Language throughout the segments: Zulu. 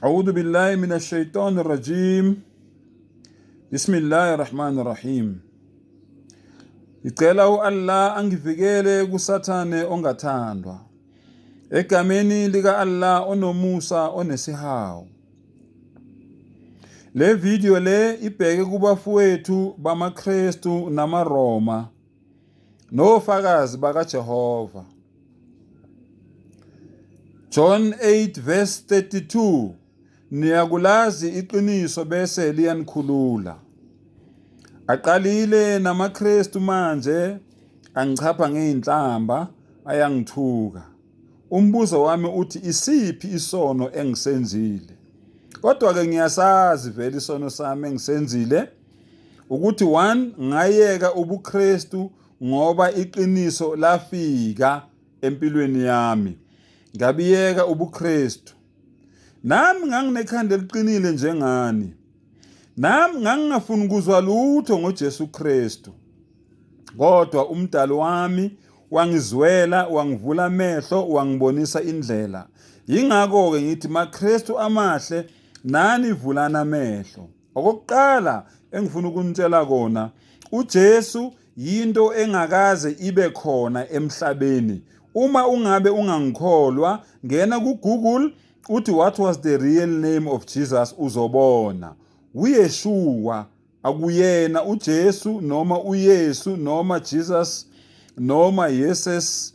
A'udhu billahi minash shaitani rajim. Bismillahir Rahmanir Rahim. Ngicela uAllah angivikele kuSathane ongathandwa. Egameni lika Allah onomusa onesihawu. Le video le ibheke kubafowethu bamaKristu namaRoma noFakazi bakaJehova. John 8 verse 32 Niyakulazi iqiniso bese liyanikhulula. Aqalile namaKristu manje angichapha ngeyinhlamba ayangithuka. Umbuzo wami uthi isiphi isono engisenzile? Kodwa-ke ngiyasazi vele isono sami engisenzile ukuthi one ngayeka ubuKristu ngoba iqiniso lafika empilweni yami ngabiyeka ubuKristu. Nami nganginekhanda eliqinile njengani. Nami ngangingafuni kuzwa lutho ngoJesu Kristu. Kodwa umdali wami wangizwela, wangivula amehlo, wangibonisa indlela. Yingakho-ke ngithi maKristu amahle nani vulani amehlo. Okokuqala engifuna ukunitshela kona, uJesu yinto engakaze ibe khona emhlabeni. Uma ungabe ungangikholwa, ngena ku-Google uthi what was the real name of Jesus uzobona. UYeshua akuyena uJesu noma uYesu noma Jesus noma Yeses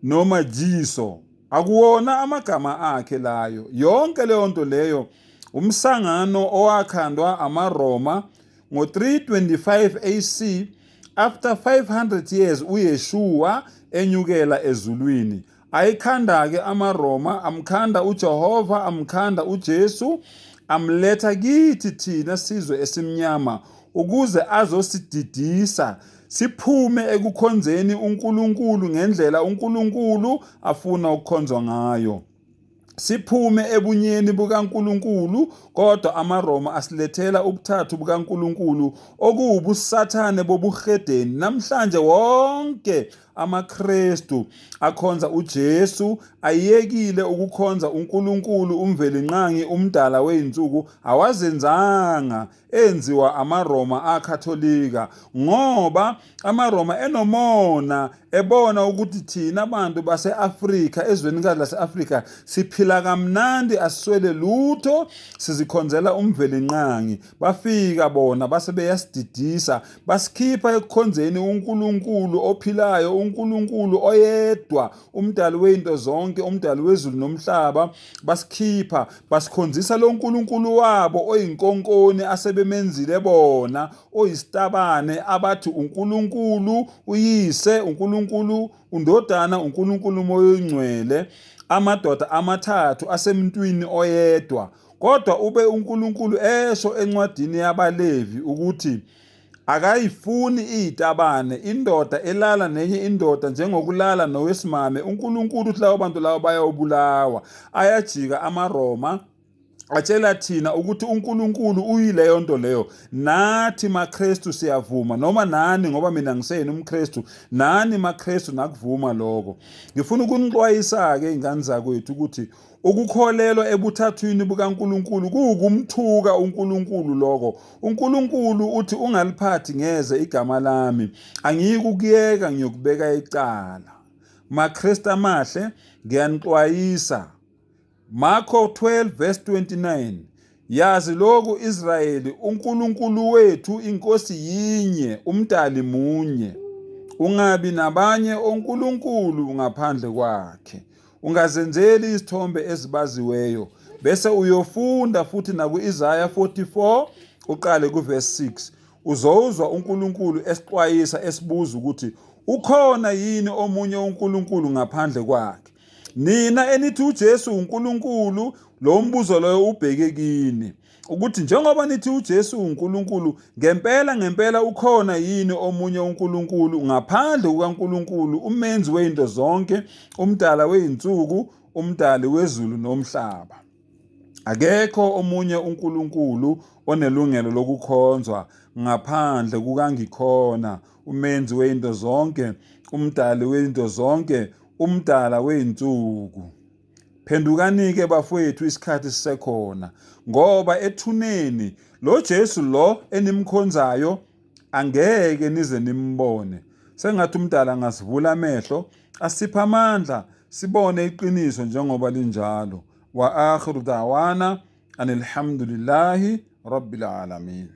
noma Jiso akuwona amagama akhe layo. Yonke leyo nto leyo umsangano owakhandwa amaRoma ngo-325 AC after 500 years uYeshua enyukela ezulwini. Ayikhanda-ke amaRoma, amkhanda uJehova, amkhanda uJesu, amletha kithi thina sizwe esimnyama ukuze azosididisa siphume ekukhonzeni uNkulunkulu ngendlela uNkulunkulu afuna ukukhonzwa ngayo. Siphume ebunyeni bukaNkulunkulu, kodwa amaRoma asilethela ubuthathu bukaNkulunkulu okuwubusathane bobuhedeni. Namhlanje wonke amaKristu akhonza uJesu ayekile ukukhonza uNkulunkulu uMvelinqangi umdala wezinsuku awazenzanga enziwa amaRoma aKhatholika ngoba amaRoma enomona ebona ukuthi thina bantu base-Afrika ezwenikazi lase-Afrika siphila kamnandi asiswele lutho sizikhonzela uMvelinqangi. Bafika bona base beyasididisa basikhipha ekukhonzeni uNkulunkulu ophilayo, uNkulunkulu oyedwa, umdali wezinto zonke, umdali wezulu nomhlaba. Basikhipha basikhonzisa lo nkulunkulu wabo oyinkonkoni asebemenzile bona, oyisitabane, abathi uNkulunkulu uYise, uNkulunkulu uNdodana, uNkulunkulu uMoya oyiNgcwele, amadoda amathathu asemntwini oyedwa. Kodwa ube uNkulunkulu esho encwadini yabaLevi ukuthi akayifuni iyitabane, indoda elala nenye indoda njengokulala nowesimame. UNkulunkulu uthi labo bantu labo bayobulawa. Ayajika amaRoma atshela thina ukuthi uNkulunkulu uyileyo nto leyo. Nathi maKristu siyavuma, noma nani, ngoba mina ngiseyini umKristu, nani maKristu nakuvuma lokho. Ngifuna ukunixwayisa-ke ingane zakwethu ukuthi ukukholelwa ebuthathwini bukaNkulunkulu kuwukumthuka uNkulunkulu lokho. UNkulunkulu uthi ungaliphathi ngeze igama lami, angiyikukuyeka ngiyokubeka icala. MaKristu amahle, ngiyanixwayisa. Marko 12 verse 29 Yazi lokhu Israyeli, uNkulunkulu wethu inkosi yinye, umdali munye. Ungabi nabanye onkulunkulu ngaphandle kwakhe. Ungazenzeli izithombe ezibaziweyo. Bese uyofunda futhi naku-Isaya 44 uqale kuverse 6. Uzowuzwa uNkulunkulu esixwayisa esibuza ukuthi ukhona yini omunye uNkulunkulu ngaphandle kwakhe. Nina enithi uJesu uNkulunkulu, lo mbuzo loyo ubheke kini. Ukuthi njengoba nithi uJesu uNkulunkulu, ngempela ngempela ukhona yini omunye uNkulunkulu ngaphandle kukaNkulunkulu, umenzi wezinto zonke, umdala wezinsuku, umdali wezulu nomhlaba? Akekho omunye uNkulunkulu onelungelo lokukhonzwa ngaphandle kukaNgikhona, umenzi wezinto zonke, umdali wezinto zonke, umdala wezinsuku. Phendukani-ke bafowethu isikhathi sisekhona, ngoba ethuneni lo Jesu lo enimkhonzayo angeke nize nimbone. Sengathi umdala angasivula amehlo asiphe amandla sibone iqiniso njengoba linjalo. Wa akhiru da'wana anilhamdulillahi rabbil alamin.